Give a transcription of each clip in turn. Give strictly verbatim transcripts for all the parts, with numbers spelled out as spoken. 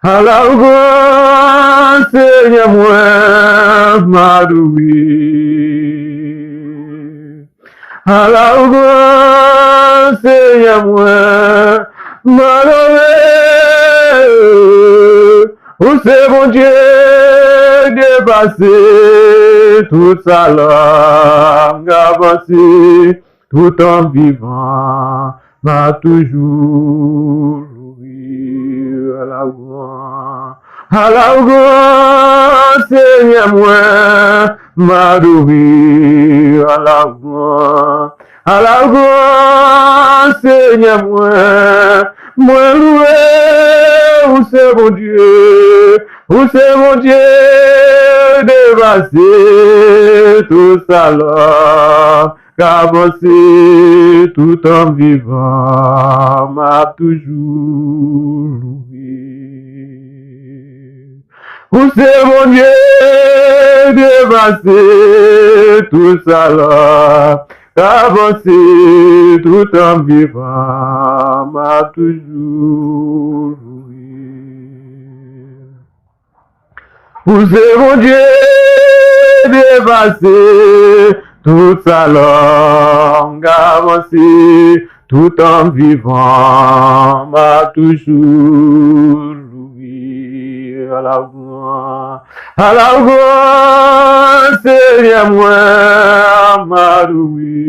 Ala w gran, Senyè mwen, m adore. Ala w gran, Senyè mwen, m adore. Ou se Bondye k depase tout sa lòm ka panse. Toutan m vivan, m ap toujou louwe. Ala w gran, ala w gran, Senyè mwen, m adore. Ala w gran, ala w gran, Senyè mwen, mwen louwe. Ou se Bondye, ou se Bondye depase tout sa lòm ka panse. Toutan m vivan, m ap toujou louwe. Ou se Bondye depase tout sa lòm ka panse. Toutan m vivan, m ap toujou louwe. Ou se Bondye depase tout sa lòm ka panse. Toutan m vivan, m ap toujou louwe. Ala w gran, ala w gran, Senyè mwen, m adore.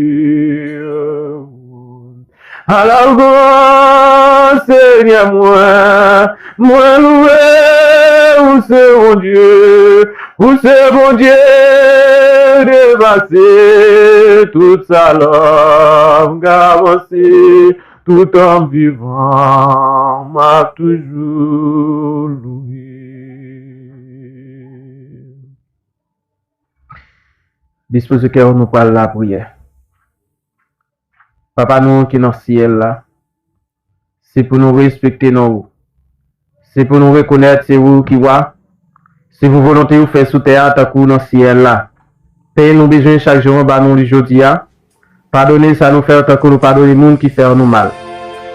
Ala w gran, Senyè mwen, mwen louwe. Ou se Bondye, ou se Bondye depase tout sa lòm ka panse. Toutan m vivan, m ap toujou louwe. Dispoze kè w, nou pral lapriyè. Papa nou ki nan syèl la, se pou nou respekte non ou. Se pou nou rekonèt se ou ki wa. Se pou volonte ou fè sou tè a tankou nan syèl la. Pen nou bezwen chak jou an, ba nou li jodi a. Padone sa nou fè tankou nou padone moun ki fè nou mal.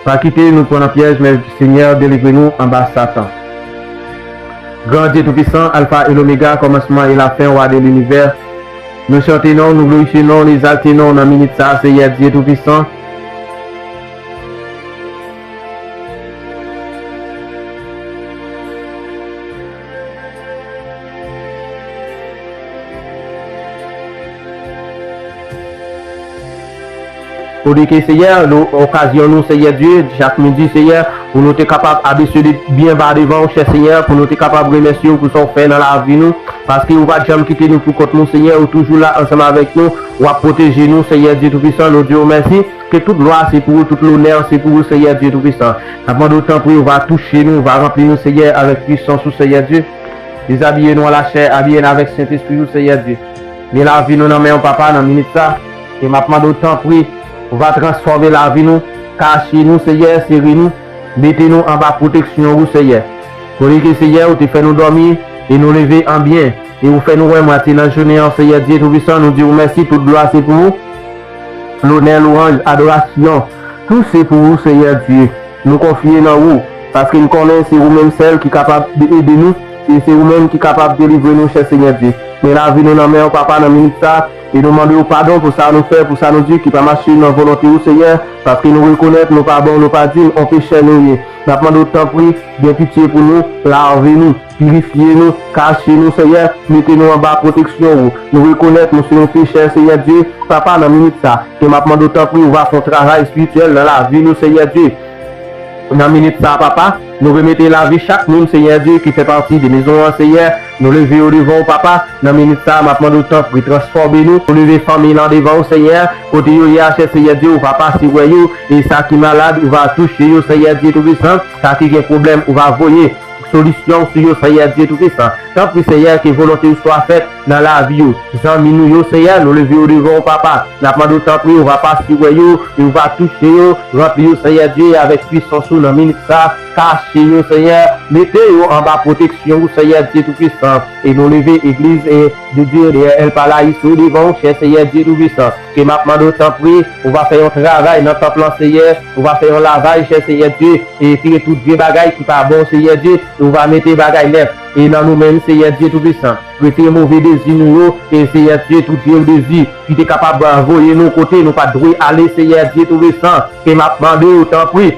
Pa kite nou pran nan pyèj, men Senyè, delivre nou anba Satan. Gran Dye Toupisan, Alfa e Lomega, kòmansman e lafen, Wa de linivè. Nou chante non, nou glorifye non, nou egzalte non nan minit sa a, Seyè Dye Toupisan. Kote ke, Seyè, nou, okazyon nou, Seyè Dye, chak midi, Seyè, pou nou te kapab abese byen ba devan ou, chè Seyè, pou nou te kapab remèsye ou pou sa w fè nan lavi nou, paske ou pa t janm kite nou pou kont nou, Seyè, ou toujou la ansanm avèk nou, w ap pwoteje nou, Seyè Dye Toupisan, nou di w mèsi. Ke tout glwa se pou ou, tout lonè se pou ou, Seyè Dye Toupisan. N ap mande w tanpri, ou va touche nou, ou va ranpli nou, Seyè, avèk pisans ou, Seyè Dye. Dezabiye nou an lachè, abiye n avèk Sentespri ou, Seyè Dye. Men lavi nou nan men w, Papa, nan minit sa. E m ap mande w tanpri, ou va transfòme lavi nou, kache nou, Seyè, sere nou, mete nou anba pwoteksyon ou, Seyè. Kote ke, Seyè, ou te fè nou dòmi, e nou leve an byen, e ou fè nou wè mwatye nan jounen an, Seyè Dye Toupisan, nou di w mèsi, tout glwa se pou ou. Lonè, lwanj, adorasyon, tou se pou ou, Seyè Dye. Nou konfye nan ou, paske n konnen se ou menm sèl ki kapab ede nou, e se ou menm ki kapab delivre nou, chè Seyè Dye. Men lavi nou nan men w, Papa, nan minit sa, e nou mande w padon pou sa nou fè, pou sa nou di ki pa mache nan volonte ou, Seyè, paske nou rekonèt nou pa bon, nou pa diy, on pechè nou ye. N ap mande w tanpri, gen pitye pou nou, lave nou. Pirifye nou, kache nou, Seyè, mete nou anba pwoteksyon ou. Nou rekonèt nou se yon pechè, Seyè Dye, Papa, nan minit sa, ke m ap mande w tanpri, ou va fè yon travay espirityèl nan lavi nou, Seyè Dye. Nan minit sa, Papa, nou remete lavi chak moun, Seyè Dye, ki fè pati de mezon an, Seyè. Nou leve yo devan w, Papa. Nan minit sa, m ap mande w tanpri, transfòme nou. Nou leve fanmi lan devan w, Seyè. Kote yo ye a, chè Seyè Dye, ou va pase wè yo. E sa ki malad, ou va touche yo, Seyè Dye Toupisan. Sa ki gen pwoblèm, ou va voye solisyon sou yo, Seyè Dye Toupisan. Tanpri, Seyè, ke volonte ou swa fèt nan lavi yo. Zanmi nou yo, Seyè, nou leve yo devan ou, Papa. N ap mande w, tanpri, ou va pase wè yo, e ou va touche yo, ranpli yo, Seyè Dye, avèk pisans ou nan minit sa. Kache yo, Seyè, mete yo anba pwoteksyon ou, Seyè Dye Toupisan. E nou leve egliz e de Dye de El Paraiso devan ou, chè Seyè Dye Toupisan. Ke m ap mande w, tanpri, ou va fè yon travay nan tanp lan, Seyè, ou va fè yon lavaj, chè Seyè Dye, e retire tout vye bagay ki pa bon, Seyè Dye, e ou va mete bagay nèf e nan nou menm, Seyè Dye Toupisan. Retire move dezi nou yo, e Seyè Dye, tout vye dezi ki te kapab voye nou kote nou pa t dwe ale, Seyè Dye Toupisan, ke m ap mande w, tanpri,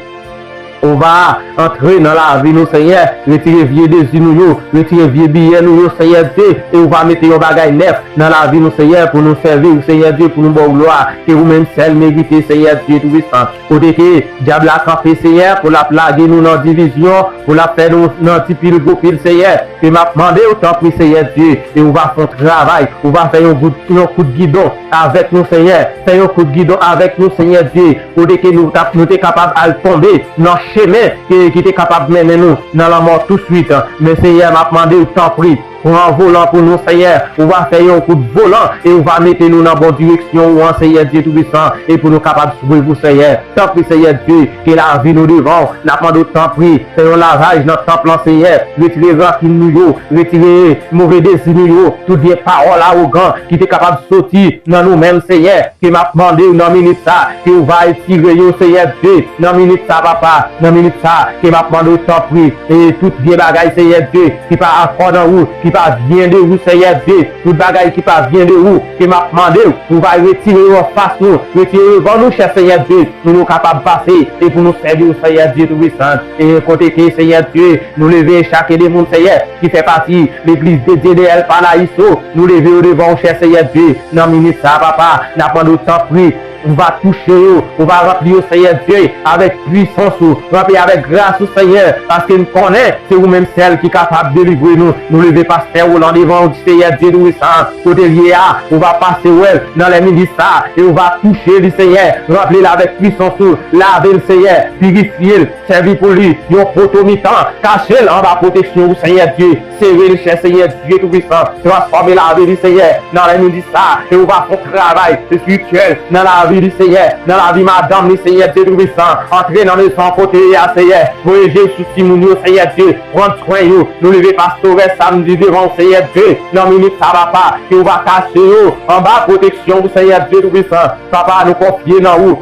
ou va antre nan lavi nou, Senyè. Retire vye dezi nou yo, retire vye biyè nou yo, Seyè Dye, e ou va mete yon bagay nèf nan lavi nou, Senyè, pou nou sèvi w, Seyè Dye, pou nou ba w glwa, ke ou menm sèl merite, Seyè Dye Toupisan. Kote ke dyab la kanpe, Senyè, pou l ap lage nou nan divizyon, pou l ap fè nou nan ti pil gwo pil, Senyè, ke m ap mande w, tanpri, Seyè Dye, e ou va fè yon travay, ou va fè yon gout, yon kout gidon avèk nou, Senyè. Fè yon kout gidon avèk nou, Senyè Dye, kote ke nou t ap, nou te kapab al tonbe nan chemen ke, ki te kapab mennen nou nan lanmò touswit. Men, Senyè, m ap mande w, tanpri, pran volan pou nou, Senyè. Ou va fè yon kout volan e ou va mete nou nan bon direksyon ou an, Seyè Dye Toupisan, e pou nou kapab swiv ou, Senyè. Tanpri, Seyè Dye, ke lavi nou devan w. N ap mande w, tanpri, fè yon lavaj nan tanp lan, Senyè. Retire rankin nou yo, retire move dezi nou yo, tout vye pawòl awogan ki te kapab soti nan nou menm, Senyè. Ke m ap mande w nan minit sa, ke ou va retire yo, Seyè Dye, nan minit sa, papa, nan minit sa, ke m ap mande w, tanpri, e tout vye bagay, Seyè Dye, ki pa akòdan ou, ki pa vyen de ou, Seyè Dye, tout bagay ki pa vyen de ou, ke m ap mande w, ou va retire yo anfas nou, retire yo devan nou, chè Seyè Dye, pou nou kapab pase, e pou nou sèvi w, Seyè Dye Toupisan. E kote ke, Seyè Dye, nou leve chak de moun, Seyè, ki fè pati Legliz de Dye de El Paraíso, nou leve yo devan w, chè Seyè Dye, nan minit sa, papa, n ap mande w, tanpri, ou va touche yo, ou va ranpli yo, Seyè Dye, avèk pwisans ou, ranpli avèk gras ou, Senyè, paske n konnen se ou menm sèl ki kapab delivre nou. Nou leve pastè Roland devan ou, Seyè Dye Toupisan, kote l ye a, ou va pase wè l nan lè midi sa, e ou va touche li, Senyè, ranpli l avèk pwisans ou, lave l, Senyè, pirifye l, sèvi pou li yon poto mitan, kache l anba pwoteksyon ou, Seyè Dye, sere l, chè Seyè Dye Toupisan, transfòme lavi li, Senyè, nan lè midi sa, e ou va fè yon travay espirityèl nan lavi li, Senyè, nan lavi madanm li, Seyè Dye Toupisan, antre nan mezon kote li a, Senyè, voye je sou timoun yo, Seyè Dye, pran swen yo, nou leve pastorè Samdi devan w, Seyè Dye, nan minit sa, papa, ke ou va kache yo anba pwoteksyon ou, Seyè Dye Toupisan, papa, nou konfye nan ou.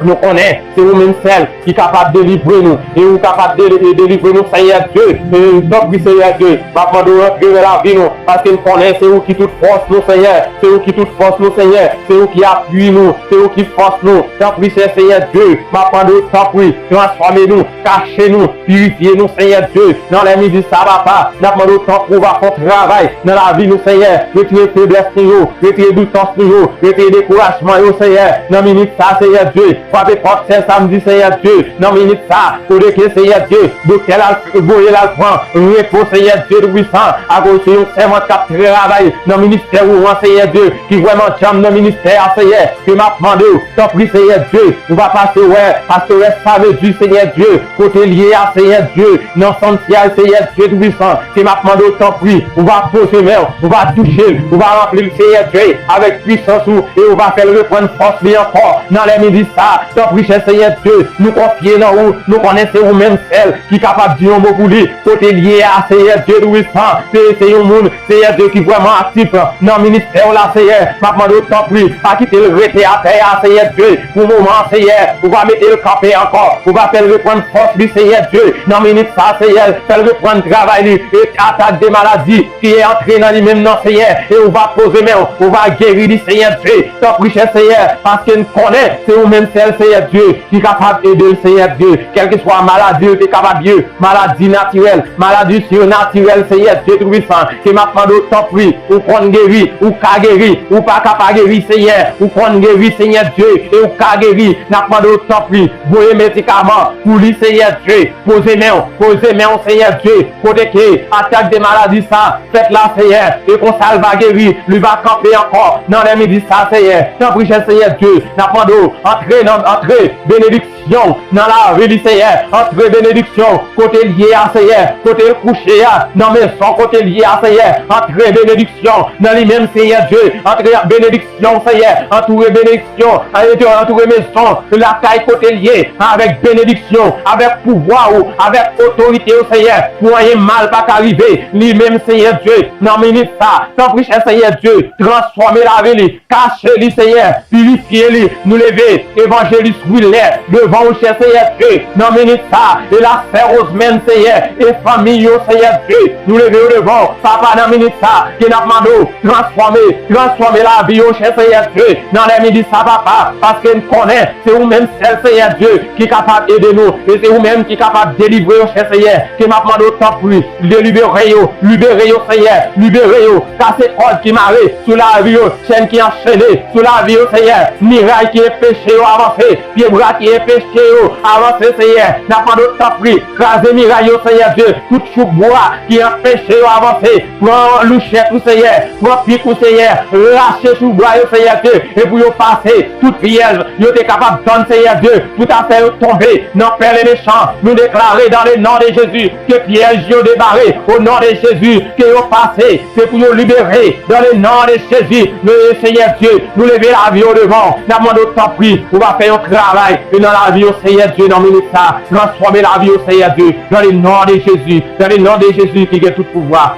Nou konnen se ou menm sèl ki kapab delivre nou, e ou kapab deli-, e delivre nou, Seyè Dye. E tanpri, Seyè Dye, m ap mande w rantre nan lavi nou, paske n konnen se ou ki tout fòs nou, Senyè. Se ou ki tout fòs nou, Senyè. Se ou ki apui nou, se ou ki fòs nou. Tanpri, chè Seyè Dye, m ap mande w, tanpri, transfòme nou, kache nou, pirifye nou, Seyè Dye. Nan lè midi sa, papa, n ap mande w, tanpri, ou va fè yon travay nan lavi nou, Senyè. Retire feblès nou yo, retire doutans nou yo, retire dekourajman yo, Senyè. Nan minit sa, Seyè Dye, frape pòt sè Samdi, Seyè Dye. Nan minit sa, kote ke, Seyè Dye, doktè l al, voye l al pran repo, Seyè Dye Toupisan, akoz se yon sèvant k ap travay nan ministè ou an, Seyè Dye, ki vrèman djanm nan ministè a, Senyè, ke m ap mande w, tanpri, Seyè Dye, ou va pase wè pastorès Savedi, Seyè Dye, kote l ye a, Seyè Dye, nan santyè, Seyè Dye Toupisan, ke m ap mande w, tanpri, ou va poze men w, ou va touche l, ou va ranpli l, Seyè Dye, avèk pwisans ou, e ou va fè l reprann fòs li ankò nan lè midi sa. Tanpri, chè Seyè Dye, nou konfye nan ou, nou konnen se ou menm sèl ki kapab di yon mo pou li. Kote l ye a, Seyè Dye Toupisan, se, se yon moun, Seyè Dye, ki vrèman aktif nan ministè w la, Seyè. M ap mande w, tanpri, pa kite l rete atè a, Seyè Dye. Pou moman an, Seyè, ou va mete l kanpe ankò. Ou va fè l reprann fòs li, Seyè Dye. Nan minit sa, Seyè, fè l reprann travay li. E atak de maladi ki antre nan li menm nan, Seyè. E ou va poze men w, ou va geri li, Seyè Dye. Tanpri, chè Seyè, paske n konnen se ou menm sèl, Seyè Dye, ki kapab ede l, Seyè Dye. Kèlkeswa maladi l te kapab ye, maladi natirèl, maladi sinatirèl, Seyè Dye Toupisan, ke m ap mande w, tanpri, ou konn geri, ou ka geri, ou pa ka pa geri, Seyè, ou konn geri, Seyè Dye, e ou ka geri. N ap mande w, tanpri, voye medikaman pou li, Seyè Dye, poze men w, poze men w, Seyè Dye, kote ke atak de maladi sa fèt la, Seyè, e konsa l va geri, li va kanpe ankò nan lè midi sa, Seyè. Tanpri, chè Seyè Dye, n ap mande w, antre nan, antre benediksyon nan lavi li, Seyè. Antre benediksyon kote l ye a, Seyè. Kote l kouche a, nan mezon kote l ye a, Seyè. Antre benediksyon nan li menm, Seyè Dye. Antre benediksyon, Seyè. Antoure benediksyon, antoure mezon, lakay kote l ye, avèk benediksyon, avèk pouvwa ou, avèk otorite ou, Seyè. Pou anyen mal pa ka rive li menm, Seyè Dye. Nan minit sa, tanpri, chè Seyè Dye, transfòme lavi li, kache li, Seyè, pirifye li. Nou leve evanjil Evanjelis Wilner, devan ou, chè Senyè Dye, nan minit sa, e la sè Rosemèn, Senyè, e fanmi yo, Senyè Dye, nou leve yo devan ou, papa, nan minit sa, ke n ap mande w, transfòme, transfòme lavi yo, chè Senyè Dye, nan lè midi sa, papa, paske n konnen, se ou menm sèl, Senyè Dye, ki kapab ede nou, e se ou menm ki kapab delivre yo, chè Senyè, ke m ap mande w, tanpri, delibere yo, libere yo, Senyè, libere yo, kase kòd ki mare sou lavi yo, chèn ki anchene sou lavi yo, Senyè, miray ki enpeche yo avanse, pyebwa ki enpeche yo avanse, Senyè, n ap mande w, tanpri, kraze miray yo, Senyè Dye, tout chouk bwa ki anpeche yo avanse, pran louchèt ou, Senyè, pran pik ou, Senyè, rache chouk bwa yo, Senyè Dye, e pou yo pase, tout pyèj yo te kapab tann, Senyè Dye, tout afè yo tonbe nan pèlen mechan. Nou deklare dans le nom de Jésus ke pyèj yo debare, o non de Jezi, ke yo pase, se pou yo libere, dans le nom de Jésus, nou, Senyè Dye, nou leve lavi yo devan, n ap mande w tanpri, ou va fè yon travay, e nan lavi yo, Senyè Dye, nan minit sa, transfòme lavi yo, Senyè Dye, dans le nom de Jésus, dans le nom de Jésus ki gen tout pouvwa.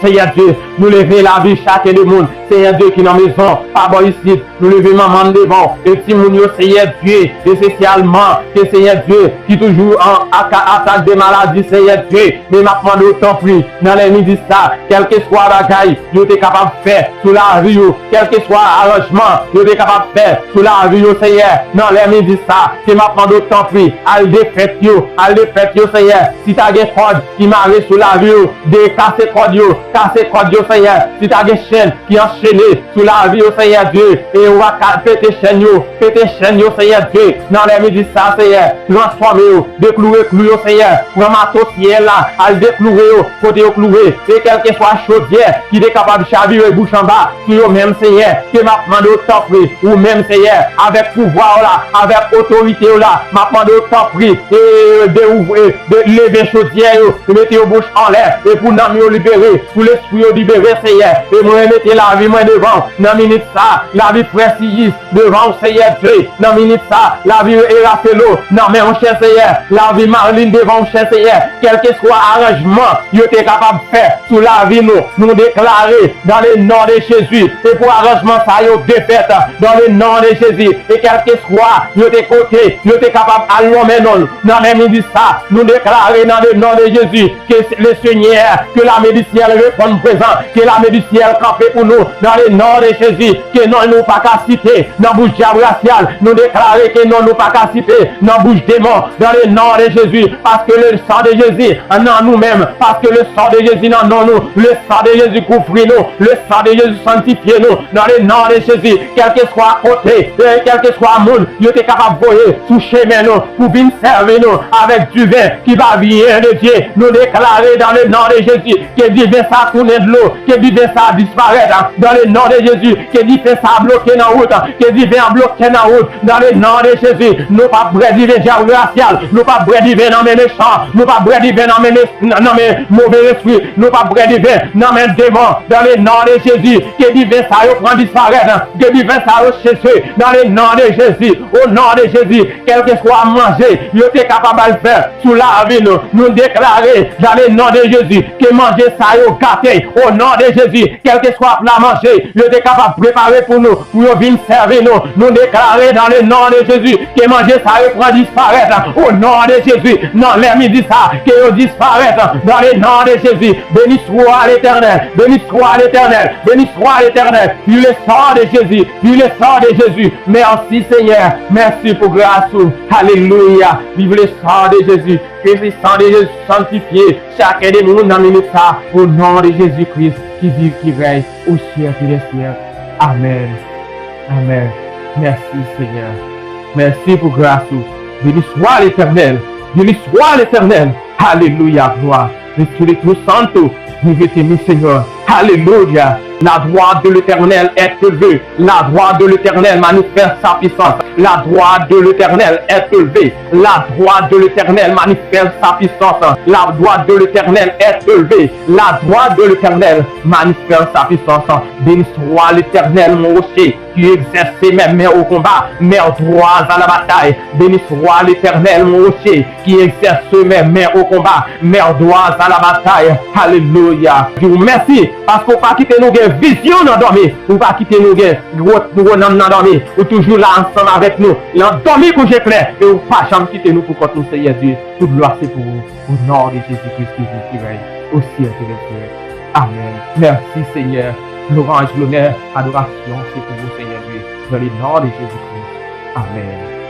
Senyè Dye, nou leve lavi chaken de moun, Senyè Dye, ki nan mezon, pa bò isit, nou leve manman n devan w, e timoun yo, Senyè Dye, espesyalman, ke Senyè Dye, ki toujou an aka-, atak de maladi, Senyè Dye, men m ap mande w, tanpri, nan lè midi sa, kèlkeswa bagay yo te kapab fè sou lavi yo, kèlkeswa aranjman yo te kapab fè sou lavi yo, Senyè, nan lè midi sa, ke m ap mande w, tanpri, al defèt yo, al defèt yo, Senyè, si ta gen kòd ki mare sou lavi yo, de kase kòd yo, kase kòd yo, Senyè, si ta gen chèn ki anchene sou lavi yo, Senyè Dye, e ou va ka pete chèn yo, pete chèn yo, Senyè Dye, nan lè midi sa, Senyè, transfòme yo, dekloure klou yo, Senyè, pran mato syèl la, al dekloure yo, kote yo kloure, e kèlkeswa chodyè ki te kapab chavire bouch anba sou yo menm, Senyè, ke m ap mande w, tanpri, ou menm, Senyè, avèk pouvwa w la, avèk otorite w la, m ap mande w, tanpri, e deouvre, de leve chodyè yo, mete yo bouch anlè, e pou nanm yo libere, pou lespri yo libere, Senyè, e mwen remete lavi mwen devan w, nan minit sa, lavi frè Siyis, devan w, Senyè Dye, nan minit sa, lavi Erafelo, nan men w, chè Senyè, lavi Marlin devan w, chè Senyè, kèlkeswa aranjman yo te kapab fè sou lavi nou, nou deklare, dans le nom de Jésus, e pou aranjman sa yo defèt, dans le nom de Jésus, e kèlkeswa yo te kote, yo te kapab al lonmen non, nan lè midi sa, nou deklare, dans le nom de Jésus, que le Seigneur, que l'armée du ciel réponde présent, que l'armée du ciel kanpe pou nou, dans le nom de Jésus, ke non nou pa ka site nan bouch dyab rasyal, nou deklare ke non nou pa ka site nan bouch demon, dans le nom de Jésus, paske le sang de Jésus nan nou menm, paske le sang de Jésus nan non nou, le sang de Jésus kouvri nou, le sang de Jésus sanktifye nou, dans le nom de Jésus, kèlkeswa kote, e kèlkeswa moun yo te kapab voye sou chemen nou, pou vin sèvi nou avèk diven ki pa vyen de Dye. Nou deklare dans le nom de Jésus ke diven sa tounen dlo, ke diven sa disparèt dans le nom de Jésus, ke diven sa bloke nan wout, ke diven an bloke nan wout dans le nom de Jésus. Nou p ap bwè diven dyab rasyal, nou p ap bwè diven nan men mechan, nou p ap bwè diven nan men, nan men move lespri, nou p ap bwè diven nan men demon dans le nom de Jésus. Ke diven sa yo pran disparèt, ke diven sa yo chese dans le nom de Jésus, au nom de Jésus. Kèlkeswa manje yo te kapab al fè sou lavi nou, nou deklare dans le nom de Jésus ke manje sa yo gate, au nom de Jésus. Kèlkeswa pla manje yo te kapab prepare pou nou, pou yo vin sèvi nou, nou deklare dans le nom de Jésus ke manje sa yo pran disparèt, au nom de Jésus. Nan lè midi sa, ke yo disparèt dans le nom de Jésus. Béni soit l'Éternel, béni soit l'Éternel, béni soit l'Éternel. Vive le sang de Jésus, vive le sang de Jésus. Mèsi, Senyè, mèsi pou gras ou. Alelouya. Vive le sang de Jésus. Ke le sang de Jésus sanktifye chaken de moun nan minit sa, au nom de Jésus-Christ, ki viv, ki rèy au siècle des siècles. Amèn. Amèn. Mèsi, Senyè. Mèsi pou gras ou. Béni soit l'Éternel. Béni soit l'Éternel. Alelouya, glwa. Espiritu Santo, revêtez-nous, Seigneur. Alelouya. La droite de l'Éternel est élevée. La droite de l'Éternel manifeste sa puissance. La droite de l'Éternel est élevée. La droite de l'Éternel manifeste sa puissance. La droite de l'Éternel est élevée. La droite de l'Éternel manifeste sa puissance. Béni soit l'Éternel, mon rocher, qui exerce mes mains au combat, mes doigts à la bataille. Béni soit l'Éternel, mon rocher, qui exerce mes mains au combat, mes doigts à la bataille. Alelouya. Di w mèsi, paske w pa kite nou gen Vizyon nan dòmi, ou pa kite nou gen gwo, gwo nanm nan dòmi. Ou toujou la ansanm avèk nou. Nan dòmi kouje klè, e ou pa janm kite nou pou kont nou, Senyè Dye. Tout glwa se pou ou. Au nom de Jésus-Christ qui vit, qui règne au siècle des siècles. Amen. Merci Seigneur. Louange, l'honneur, adoration, c'est pour vous Seigneur Dieu. Dans le nom de Jésus-Christ. Amen.